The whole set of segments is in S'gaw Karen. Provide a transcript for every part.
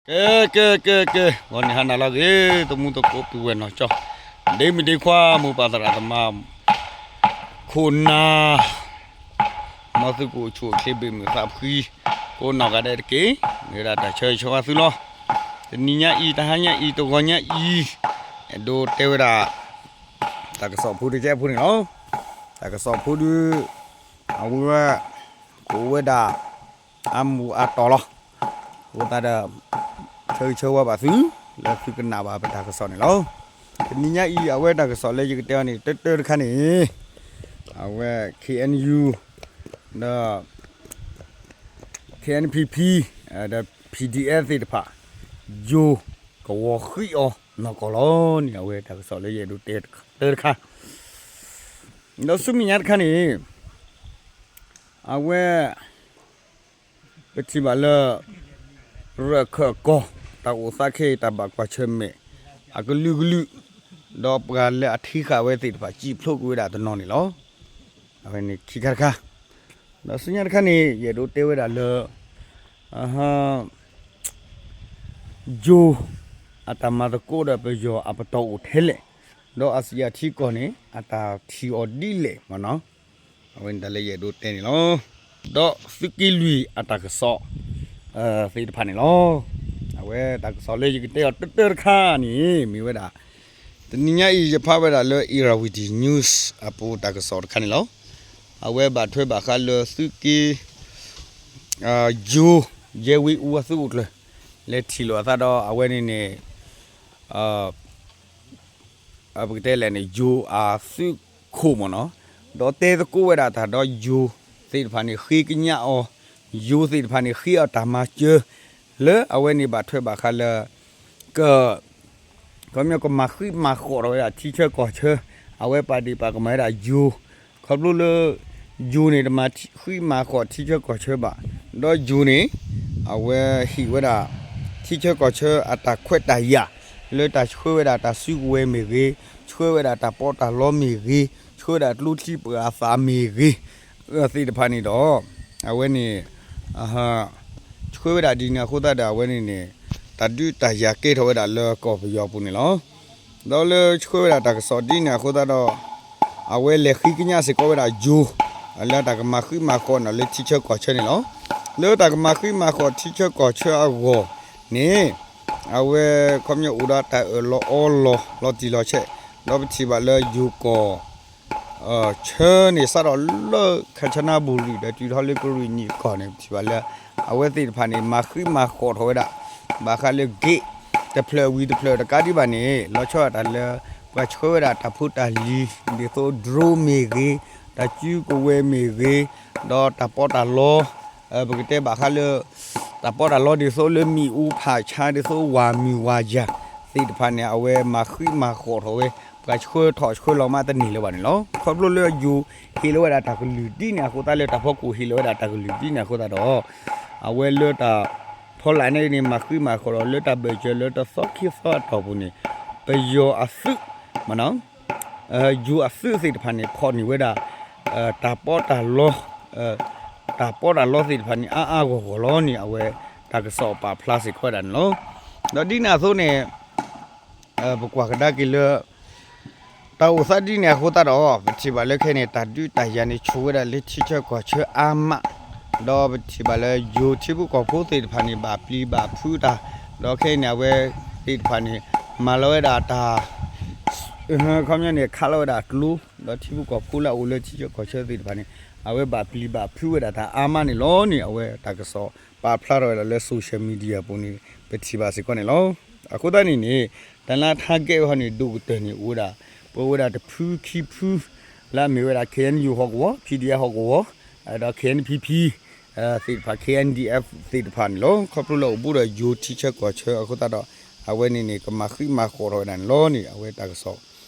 ကဲ ကဲ ကဲ ကဲ ဂီၤနံၤဟါနၤလီၤဂ့ၤ သမူသကိးပုၢ်ဝဲၢ်နီၢ်ကၠီ ဒ့မုၣ်ဒ့ခွါ မိၢ်ပၢ်သရၣ်သမါ ခိၣ်နၢ် မ်သုကအိၣ်ဆူၣ်အိၣ်ချ့ ဘၣ်မုာ်သးဖှံ ကိးနီၢ်ဂၤဒဲးတက့ၢ်. မ့ၢ်ဝဲဒၣ်တၢ်ဆၢဂ့ၤဆၢဝါသုလီၤ. တနံၤညါအံၤ တဟါညါအံၤ တဂီၤညါအံၤ အဲၣ်ဒိးတဲဝဲဒၣ် တၢ်ကစီၣ်ဖိတကဲဖိန့ၣ်လီၤ. တၢ်ကစီၣ်ဖိဒုး အဝဲ ကအိၣ်ဝဲဒၣ် အါမူၤအါတီၤလီၤ. အဃိသတးဒီး ဆၢဂ့ၤဆၢဝါဘၣ်သု လၢသုကနၣ်ဘၣ်ပတၢ်ကစီၣ်န့ၣ်လီၤ. တနံၤညါအံၤ အဝဲတၢ်ကစီၣ်လၢယကတဲအီၤန့ၣ် တၢတၢတခါန့ၣ် အဝဲ K N U ဒီး K N P P ဒီး P D F သ့ၣ်တဖၣ် ယိၤကဝီၤဃံးအီၤနီၢ်ကီၢ်လီၤန့ၣ် အဝဲတၢ်ကစီၣ်လၢယအဲၣ်ဒိးတဲတၢတခါ ဒီးဆူမဲာ်ညါတခါန့ၣ် အဝဲ ပထံၣ်ဘၣ်လၢ ရၢၢ်ခၢၣ်ကီၢ် တၢ်အိၣ်သးခဲအံၤ တၢ်ဘၣ်ကွၢ်ဆၢၣ်မဲာ် အကလုာ်ကလုာ် ဒီးပှၤလၢအထံဃာ်ဝဲသ့ၣ်တဖၣ် စံၣ်ဖျိးကွံာ်ဝဲဒၣ်တနီၤန့ၣ်လီၤ. အဝဲန့ၣ်ခံခါတခါ ဒီးဆူညါတခါန့ၣ် ယအဲၣ်ဒိးတဲဝဲဒၣ်လၢ ယိၤ အတၢ်မၤသကိးဒီးပယီၤအပတီၢ်အိၣ်ထဲလဲၣ်, ဒီးအစံၣ်အထံကီၢ်န့ၣ် အတၢ်ထံၣ်အီၤဒ်လဲၣ်မ့ၢ်နီၤ, အဝဲန့ၣ်တၢ်လၢယအဲၣ်ဒိးတဲန့ၣ်လီၤ. ဒီးသုးက့လွံၢ်အတၢ်ကစီၣ် သ့ၣ်တဖၣ်န့ၣ်လီၤ. အဝဲတၢ်ကစီၣ်လၢယကတဲအီၤတၢတၢတခါန့ၣ် မ့ၢ်ဝဲဒၣ် တနံၤညါအံၤ ယဖးဝဲဒၣ်လၢ Irrawaddy News အပူၤတၢ်ကစီၣ်တခါန့ၣ်လီၤ. အဝဲဘၣ်ထွဲဘၣ်ဃးလၢသုးက့ ယိၤ ယဲဝံအူအသုးအိၣ်ကျၢၤ လဲၤထံၣ်လိာ်အသးဒီးအဝဲန့ၣ်န့ၣ် ပကတဲလဲၣ်န့ၣ် ယိၤအသုးခိၣ်မ့ၢ်နီၤ, ဒီးတဲသကိးဝဲဒၣ်တၢ်ဒီးယိၤသ့ၣ်တဖၣ်န့ၣ် ဃ့ကညးအီၤ, ယိၤသ့ၣ်တဖၣ်န့ၣ် ဃ့အီၤတၢ်မၤစၢၤ လၢအဝဲန့ၣ်ဘၣ်ထွဲဘၣ်ဃးလၢ က ခီပညီကမၤဃံးမၤဃီးထီၣ်ဝဲဒၣ်ထံဆၢကီၢ်ဆၢ, အဝဲပာ်ဒ့ၣ်ပာ်ကမၣ်ဝဲဒၣ်ယိၤ, ခီဖျိလၢ ယိၤန့ၣ် တမၤဃံးမၤဃီးထံဆၢကီၢ်ဆၢဘၣ်, ဒီးယိၤန့ၣ် အဝဲဟ့ၣ်ဝဲဒၣ် ထံဆၢကီၢ်ဆၢအတၢ်ခွဲးတၢ်ယာ် လၢတၢ်ဆှၢဝဲဒၣ်တၢ်စုကဝဲၤမ့ၢ်ဂ့ၤ, ဆှၢဝဲဒၣ်တၢ်ပီးတၢ်လီမ့ၢ်ဂ့ၤ, ဆှၢဝဲဒၣ်ကျိချံပှၤသးမ့ၢ်ဂ့ၤ သ့ၣ်တဖၣ်န့ၣ်ဒီး အဝဲန့ၣ် ဆှၢဝဲဒၣ်ဒ်န့ၣ်အဃိသတးဒီး အဝဲန့ၣ်န့ၣ် တၢ်ဒုးတၢ်ယၤကဲထီၣ်ဝဲဒၣ်လၢကီၢ်ပယီၤပူၤန့ၣ်လီၤ. ဒီးလၢဆှၢဝဲဒၣ်တၢ်ကစီၣ်ဒ်န့ၣ်အဃိသတးဒီး အဝဲလဲၤဃ့ကညးစ့ၢ်ကီးဝဲဒၣ်ယိၤ လၢတၢ်ကမၤဃံးမၤဃီးန့ၣ်လၢထံဆၢကီၢ်ဆၢန့ၣ်လီၤ. လၢတၢ်ကမၤဃံးမၤဃီးထံဆၢကီၢ်ဆၢအဂီၢ်န့ၣ် အဝဲခီပညီအိၣ်ဒီးတၢ်အၢၣ်လီၤအီလီၤလီၤတံၢ်လီၤဆဲး, ဒီးပထံၣ်ဘၣ်လၢယိၤကီၢ် ဆၢန့ၣ် စးထီၣ်လၢ ခၣ်ဆနါဘူရံၤ ဒီးတုၤထီၣ်လၢကရံၣ်နံၣ်ကီၢ်န့ၣ် ပထံၣ်ဘၣ်လၢ အဝဲသ့ၣ်တဖၣ်န့ၣ် မၤဃံးမၤဃီးထီၣ်ဝဲဒၣ် ဘၣ်ဃးလၢ gate တဖျၢၣ်ဝံၤတဖျၢၣ်တကးဒံးဘၣ်န့ၣ် လီၤဆီဒၣ်တၢ်လၢ ပှၤဆှၢဝဲဒၣ်တၢ်ဖိတၢ်လံၤ ဒ်သိး drone မ့ၢ်ဂ့ၤ, တၢ်စုကဝဲၤမ့ၢ်ဂ့ၤ, ဒီးတၢ်ပီးတၢ်လီ ပကတဲဘၣ်ဃးလၢ တၢ်ပီးတၢ်လီဒ်သိးလၢမ့ၣ်အူဖးဆါဒ်သိးဝၤမုၢ်ဝၤယၤသ့ၣ်တဖၣ်န့ၣ် အဝဲမၤဃံးမၤဃီးထီၣ်ဝဲ ပှၤဆှၢထီၣ်ဆှၢလီၤမးတန့ၢ်လၢၤဘၣ်န့ၣ်လီၤ. ခီဖျိလၢယိၤဟ့ၣ်လီၤဝဲဒၣ်တၢ်ကလုၢ်ဒ်န့ၣ်အဃိသတးလၢတၢ်ဖီခိၣ်ဟ့ၣ်လီၤဝဲဒၣ်တၢ်ကလုၢ်ဒ်န့ၣ်အဃိသတးဒီး အဝဲလၢတၢ်ဖီလာ်န့ၣ်န့ၣ် မၤဃံးမၤဃီးထီၣ်လၢတၢ်ဘၢၣ်စၢၤလၢတသီခံသီအတီၢ်ပူၤန့ၣ် ပယီၤအသုး မ့ၢ်နီၤ ယိၤအသုးသ့ၣ်တဖၣ်န့ၣ် ဖီၣ်န့ၢ်ဝဲဒၣ် တၢ်ပီးတၢ်လီ တၢ်ပီးတၢ်လီသ့ၣ်တဖၣ်န့ၣ် အါအါဂီၢ်ဂီၢ်လီၤန့ၣ် အဝဲတၢ်ကစီၣ်ပာ်ဖျါစ့ၢ်ကီးဝဲဒၣ်န့ၣ်လီၤ. ဒီးဒ်န့ၣ်အသိးန့ၣ် ပကွၢ်ကဒါက့ၤလၢ တၢ်အိၣ်သးဒ်န့ၣ်အဃိသတးဒီး ပထံၣ်ဘၣ်လၢခဲအံၤန့ၣ် တၢ်ဒုးတၢ်ယၤန့ၣ် ဆူၣ်ဝဲဒၣ်လၢထံဆၢကီၢ်ဆၢအါမး, ဒီးပထံၣ်ဘၣ်လၢယိၤထံဖိကီၢ်ဖိသ့ၣ်တဖၣ်န့ၣ် ဘၣ်ပျံၤဘၣ်ဖုးတၢ်, ဒီးခဲအံၤန့ၣ် အဝဲသ့ၣ်တဖၣ်န့ၣ် မၤလီၤဝဲဒၣ်တၢ် ခီပညီန့ၣ် ခးလီၤဝဲဒၣ်ကျိ, ဒီးထံဖိကီၢ်ဖိလၢအအိၣ်လၢထံဆၢကီၢ်ဆၢသ့ၣ်တဖၣ်န့ၣ် အဝဲဘၣ်ပျံၤဘၣ်ဖုးဝဲဒၣ်တၢ်အါမးန့ၣ်လီၤန့ၣ် အဝဲတၢ်ကစီၣ်ပာ်ဖျါထီၣ်ဝဲဒၣ်လၢ social media ပူၤန့ၣ် ပထံၣ်ဘၣ်စ့ၢ်ကီးန့ၣ်လီၤ. အဃိသတးန့ၣ်န့ၣ် တၢ်လၢ target ဝဲဟီန့ၣ် ဒိၣ်ကတၢၢ်န့ၣ် အိၣ်ဝဲဒၣ် ပဝဲဒၣ်တဖုခံဖု လၢအမ့ၢ်ဝဲဒၣ် K N U ဟီၣ်ကဝီၤ, P D F ဟီၣ်ကဝီၤ, ဒီး K N P P သ့ၣ်တဖၣ် K N D F သ့ၣ်တဖၣ်န့ၣ်လီၤ. ခီဖျိလၢအိၣ်ဘူးဒီးယိၤထံဆၢကီၢ်ဆၢအဃိသတးဒီး အဝဲန့ၣ်န့ၣ် ကမၤဃံးမၤဃီးထီၣ်ဝဲဒၣ်န့ၣ်လီၤန့ၣ် အဝဲတၢ်ကစီၣ်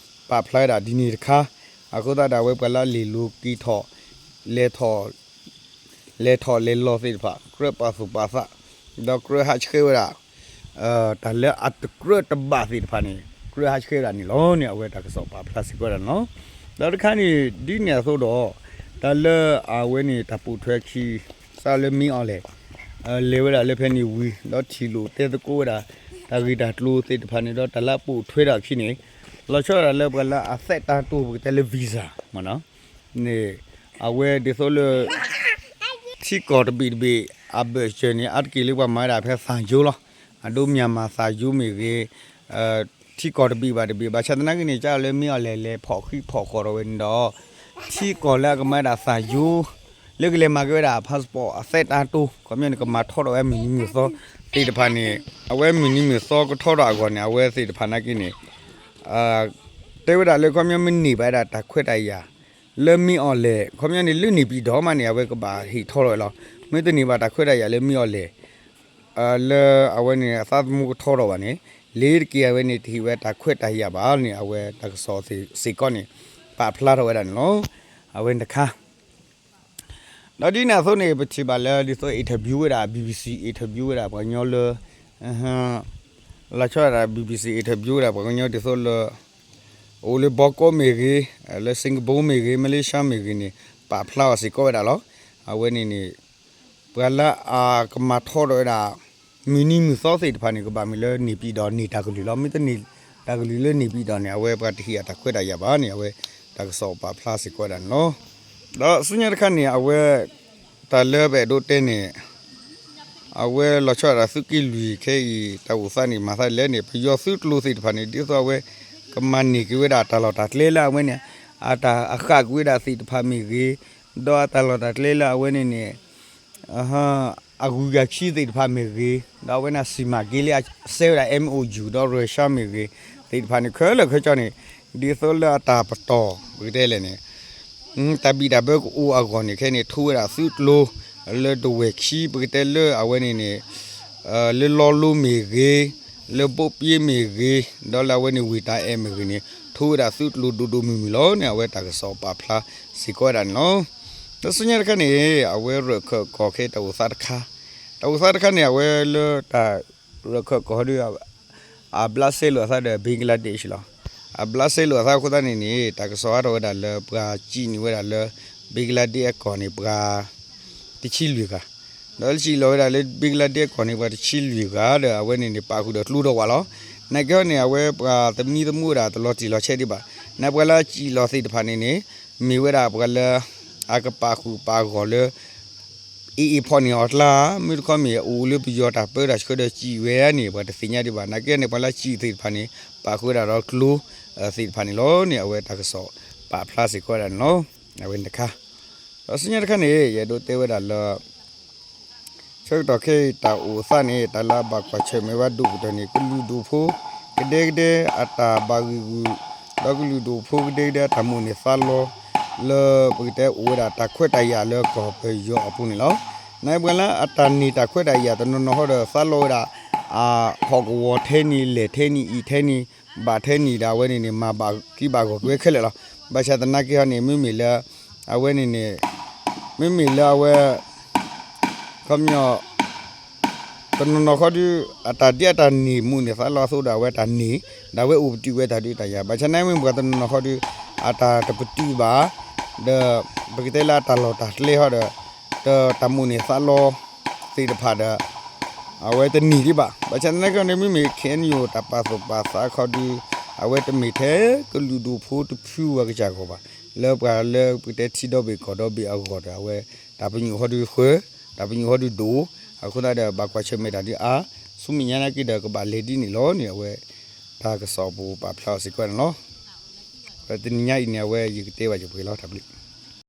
ပာ်ဖျါဝဲဒၣ်ဒ်န့ၣ်တခါ, အဃိသတးဒီး အဝဲပှၤလၢအလဲၤလိၤက့ၤထီၣ် လဲၤထီၣ် လဲၤထီၣ်လဲၤလီၤသ့ၣ်တဖၣ် ကြၢးပာ်သူၣ်ပာ်သး, ဒီးကြၢးဟးဆှဲးဝဲဒၣ် တၢ်လၢအတကြၢးတဘၣ်သ့ၣ်တဖၣ်န့ၣ် ကြၢးဟးဆှဲးဝဲဒၣ်န့ၣ်လီၤန့ၣ် အဝဲတၢ်ကစီၣ်ပာ်ဖျါစ့ၢ်ကီးဝဲဒၣ်န့ၣ်လီၤ. ဒီးတခါန့ၣ် ဒ်န့ၣ်အသိးဒီး တၢ်လၢအဝဲန့ၣ်တၢ်ပိာ်ထွဲခံ စးလၢမ့ၢ်အီၤလဲၣ် လဲၤဝဲဒၣ်လၢဖဲန့ၣ်ဝံၤ ဒီးထံၣ်လိာ်တဲသကိးဝဲဒၣ် တၢ်ဂ့ၢ်တၢ်ကျိၤသ့ၣ်တဖၣ်န့ၣ် ဒီးတၢ်လၢအပိာ်ထွဲထီၣ်အခံန့ၣ် လီၤဆီဒၣ်တၢ်လၢပှၤလၢအသက်တမ်းတိုး ပကတဲလၢ visa မ့ၢ်နီၤ န့ၣ် အဝဲဒ်သိးလၢ ထံကီၢ်တဘ့ၣ်တဘ့ၣ် အဘၢၣ်စၢၤန့ၣ် အါတက့ၢ်လၢပှၤမၤဝဲဒၣ်ဖဲသၣ်ယိလီၤ. အဒိ မြန်မာသၣ်ယိမ့ၢ်ဂ့ၤ, ထံကီၢ်တဘ့ၣ်ဘၣ်တဘ့ၣ် ဘၣ်ဆၣ်သနာ်က့န့ၣ် ကလၢမ့ၢ်အီၤလဲၣ်လဲၤဖီၣ်ဃံးဖီၣ်ဃီၤထီၣ်ဝဲန့ၣ်ဒီး ထံကီၢ်လၢအကမၤဝဲဒၣ်သၣ်ယိ လၢကလဲၤမၤက့ၤဝဲဒၣ် passport အသက်တမ်းတိုး ခီပညီန့ၣ် ကမၤထီထီၣ်ဝဲမုၢ်နံၤမုၢ်သီသ့ၣ်တဖၣ်န့ၣ် အဝဲမုၢ်နံၤမုၢ်သီကထီထီၣ်အဂီၢ်န့ၣ် အဝဲသ့ၣ်တဖၣ်နာ်က့န့ၣ် တဲဝဲဒၣ်လၢခီပညီမ့ၢ်န့ၢ်ဘၣ်ဝဲဒၣ်တၢ်ခွဲးတၢ်ယာ် လၢမ့ၢ်အီၤလဲၣ် ခီပညီန့ၣ် လၢန့ၣ်ပံၤဒီမးန့ၣ် အဝဲကဘၣ်ဟ့ၣ်ထီထီၣ်ဝဲလီၤ. မ့ၢ်တန့ၢ်ဘၣ်တၢ်ခွဲးတၢ်ယာ်လၢမ့ၢ်အီၤလဲၣ် လၢအဝဲန့ၣ်အသးသမူကထီထီၣ်ဘၣ်န့ၣ် လ့ၤတက့ၢ်အဝဲန့ၣ် တဟ့ၣ်ဝဲတၢ်ခွဲးတၢ်ယာ်ဘၣ်န့ၣ် အဝဲတၢ်ကစီၣ်စ့ၢ်ကီးန့ၣ် ပာ်ဖျါထီၣ်ဝဲဒၣ်န့ၣ်လီၤ. အဝဲန့ၣ်တခါ ဒီးဒ်န့ၣ်အသိးန့ၣ် ပထံၣ်ဘၣ်လၢဒ်သိး interview ဝဲဒၣ် BBC interview ဝဲဒၣ်ပှၤကညီလၢ လီၤဆီဒၣ်တၢ် BBC interview ဝဲဒၣ်ပှၤကညီဒ်သိးလၢ အိၣ်လၢဘီကီးမ့ၢ်ဂ့ၤ, လၢ Singapore မ့ၢ်ဂ့ၤ, Malaysia မ့ၢ်ဂ့ၤန့ၣ် ပာ်ဖျါအီၤစ့ၢ်ကီးဝဲဒၣ်လီၤ. အဝဲန့ၣ်န့ၣ် ပှၤလၢအကမၤထီထီၣ်ဝဲဒၣ် မုၢ်နံၤမုၢ်သီသ့ၣ်တဖၣ်န့ၣ် ကဘၣ်မ့ၢ်လၢန့ၢ်ပံၤဒီးန့ၢ်တၢ်ကလုၢ်လီၤ. မ့ၢ်တန့ၢ်တၢ်ကလုၢ်လၢန့ၢ်ပံၤဒီးန့ၣ် အဝဲပှၤတဟ့ၣ်အတၢ်ခွဲးတၢ်ယာ်ဘၣ်န့ၣ် အဝဲတၢ်ကစီၣ်ပာ်ဖျါစ့ၢ်ကီးဝဲဒၣ်န့ၣ်လီၤ. ဒီးဆူညါတခါန့ၣ် အဝဲ တၢ်လၢပအဲၣ်ဒိးတဲန့ၣ် အဝဲလီၤဆီဒၣ်တၢ်သုးက့လွံၢ်ခဲအံၤ တၢ်အိၣ်သးန့ၣ် မၤသးလဲၣ်န့ၣ် ပယီၤသုးကျိၤသ့ၣ်တဖၣ်န့ၣ် ဒ်သိးအဝဲ ကမၤန့ၢ်က့ၤဝဲဒၣ်တၢ်လီၢ်တၢ်ကျဲလၢအဝဲန့ၣ် အတၢ်အဃၣ်ကွံာ်ဝဲဒၣ်သ့ၣ်တဖၣ်မ့ၢ်ဂ့ၤ, ဒီးအတၢ်လီၢ်တၢ်ကျဲလၢအဝဲန့ၣ်န့ၣ် အဂုၤအဂၤခံသ့ၣ်တဖၣ်မ့ၢ်ဂ့ၤ, ဒီးအဝဲန့ၣ်စံၣ်မၤက့ၤလၢအစဲဝဲဒၣ် MOU ဒီး Russia မ့ၢ်ဂ့ၤ သ့ၣ်တဖၣ်န့ၣ် ခဲလၢာ်ခဲဆ့န့ၣ် ဒ်သိးလၢအတၢ်ပတီၢ် ပကတဲလဲၣ်န့ၣ် တၢ်ဘံၣ်တၢ်ဘၢကအိၣ်အဂီၢ်န့ၣ် ခဲအံၤန့ၣ် ထိဝဲဒၣ်သုးကျိၤ လၢဒဝဲၢ်ခံ ပကတဲလၢအဝဲန့ၣ်န့ၣ် လၢလီလိမ့ၢ်ဂ့ၤ, လၢဘိးပှ့ၤမ့ၢ်ဂ့ၤ, ဒီးလၢအဝဲန့ၣ်ဝ့ၢ်တၢ်အဲၣ်မ့ၢ်ဂ့ၤန့ၣ် ထိဝဲဒၣ်သုးကျိၤဒိၣ်ဒိၣ်မုၢ်မုၢ်လီၤန့ၣ် အဝဲတၢ်ကစီၣ်ပာ်ဖျါစ့ၢ်ကီးဝဲဒၣ်န့ၣ်လီၤ. ဒီးဆူညါတခါန့ၣ် အဝဲရၢၢ်ခၢၣ်ကီၢ်ခဲတၢ်အိၣ်သးတခါ, တၢ်အိၣ်သးတခါန့ၣ် အဝဲလၢတၢ်ရၢၢ်ခၢၣ်ကီၢ်ဟီဒု အဘျးစဲလိာ်အသးဒီး Bangladesh လီၤ. အဘျးစဲလိာ်အသးအဃိသတးန့ၣ်န့ၣ် တၢ်ကစီၣ်ဟးထီၣ်ဝဲဒၣ်လၢပှၤစံၣ်န့ၢ်ဝဲဒၣ်လၢ Bangladesh အကီၢ်န့ၣ် ပှၤ တဆံလွံၢ်ဂၤ, ဒီးလၢစံၣ်လီၤဝဲဒၣ်လၢ Bangladesh အကီၢ်န့ၣ် ပှၤတဆံလွံၢ်ဂၤဒီး အဝဲန့ၣ်န့ၣ် ပာ်ဃုာ်ဒီးကျိဒီးဝးလီၤ. နာ်က့ဟီန့ၣ် အဝဲပှၤသမံသမိးဝဲဒၣ်တလီၤတံၢ်လီၤဆဲးဒံးဘၣ်. နာ်က့ပှၤလၢစံၣ်လီၤသ့ၣ်တဖၣ်န့ၣ်န့ၣ် မ့ၢ်ဝဲဒၣ်ပှၤလၢ အကပာ်ဃုာ်ပာ်ဂီၢ်လၢ အ့ၣ်အ့ၣ်ဖီၣ်န့ၢ်အီၤကျါ, မ့ၢ်တခီမ့ၢ်အိၣ်လၢပယီၤတၢ်ပၢတၢ်ဆှၢဒီးစံၣ်ဝဲန့ၣ် ပှၤတသ့ၣ်ညါဒံးဘၣ်. နာ်က့န့ၣ် ပှၤလၢစံၣ်သ့ၣ်တဖၣ်န့ၣ် ပာ်ဃုာ်ဝဲဒၣ်ဒီးကျိ သ့ၣ်တဖၣ်န့ၣ်လီၤန့ၣ် အဝဲတၢ်ကစီၣ်ပာ်ဖျါစ့ၢ်ကီးဝဲဒၣ်န့ၣ်လီၤ. အဝဲန့ၣ်တခါ ဒီးဆူညါတခါန့ၣ် ယအဲၣ်ဒိးတဲဝဲဒၣ်လၢ ဆၢကတီၢ်ခဲအံၤတၢ်အိၣ်သးန့ၣ် တၢ်လၢအဘၣ်ကွၢ်ဆၢၣ်မဲာ်ဝဲဒိၣ်ကတၢၢ်န့ၣ် ကလုာ်ဒူၣ်ဖိ ကဒဲကဒဲအတၢ်ဘၣ်ဂံာ်ဂူာ် ဒီးကလုာ်ဒူၣ်ဖိကဒဲကဒဲအတၢ်မိၣ်န့ၢ်သးလီ လၢပကတဲအိၣ်ဝဲဒၣ်တၢ်ခွဲးတၢ်ယာ်လၢကီၢ်ပယီၤအပူၤန့ၣ်လီၤ. နာ်က့ပှၤလၢအတၢ်န့ၢ်တၢ်ခွဲးတၢ်ယာ်တနီၤနီၤဟီဒီးသးလီဝဲဒၣ် အဟီၣ်ကဝီၤထဲန့ၣ် လဲၢ်ထဲန့ၣ် အံၤထဲန့ၣ် ဘၣ်ထဲန့ၣ်ဒီးအဝဲန့ၣ်န့ၣ် မၤဘၣ်က့ၤဘၣ်ဂီၢ်ကွဲခဲလၢာ်လီၤ. ဘၣ်ဆၣ်သနာ်က့ဟီန့ၣ် မ့မ့ၢ်လၢ အဝဲန့ၣ်န့ၣ် မ့မ့ၢ်လၢအဝဲ ခီပညီ တနီၤနီၤဃီဒု အတၢ်ဒ်အတၢ်န့ၢ်မိၣ်န့ၢ်သးလီအသိးဒီး အဝဲတၢ်န့ၢ် ဒီးအဝဲအိၣ်ပတုာ်ဝဲတၢ်ဒုးတၢ်ယၤ ဘၣ်ဆၣ်နာ်က့မ့ၢ်ပှၤတနီၤနီၤဃီဒု အတၢ်တပတုာ်ဘၣ် ဒီး ပကတဲလၢအတၢ်လီၢ်တၢ်ကျဲဟီဒီး တၢ်မိၣ်န့ၢ်သးလီ သ့ၣ်တဖၣ်ဒီး အဝဲတန့ၢ်ဒံးဘၣ်. ဘၣ်ဆၣ်သနာ်က့န့ၣ် မ့မ့ၢ် KNU တၢ်ပာ်သူၣ်ပာ်သးခီဒု အဝဲတမ့ၢ်ထဲကလုာ်ဒူၣ်ဖိတဖုဝဲကစၢ်ဂီၢ်ဘၣ်. လၢပှၤလၢပကတဲထံဒီဘ့ၣ်ကီၢ်ဒီဘ့ၣ်အဂီၢ်ဒီး အဝဲတၢ်ပညိၣ်ဟီဒုဃၢၤ တၢ်ပညိၣ်ဟီဒုဒိၣ် အဃိသတးဒီး ဘၣ်ကွၢ်ဆၢၣ်မဲာ်တၢ်ဒုးအါ ဆူမဲာ်ညါနာ်က့ဒီး ကဘၣ်လဲၤဒ်န့ၣ်လီၤန့ၣ် အဝဲတၢ်ကစီၣ်ပူၤပာ်ဖျါအီၤစ့ၢ်ကီးန့ၣ်လီၤ. တနံၤညါအံၤန့ၣ် အဝဲယကတဲဘၣ်ယပှဲၤလီၤ တၢ်ဘျုး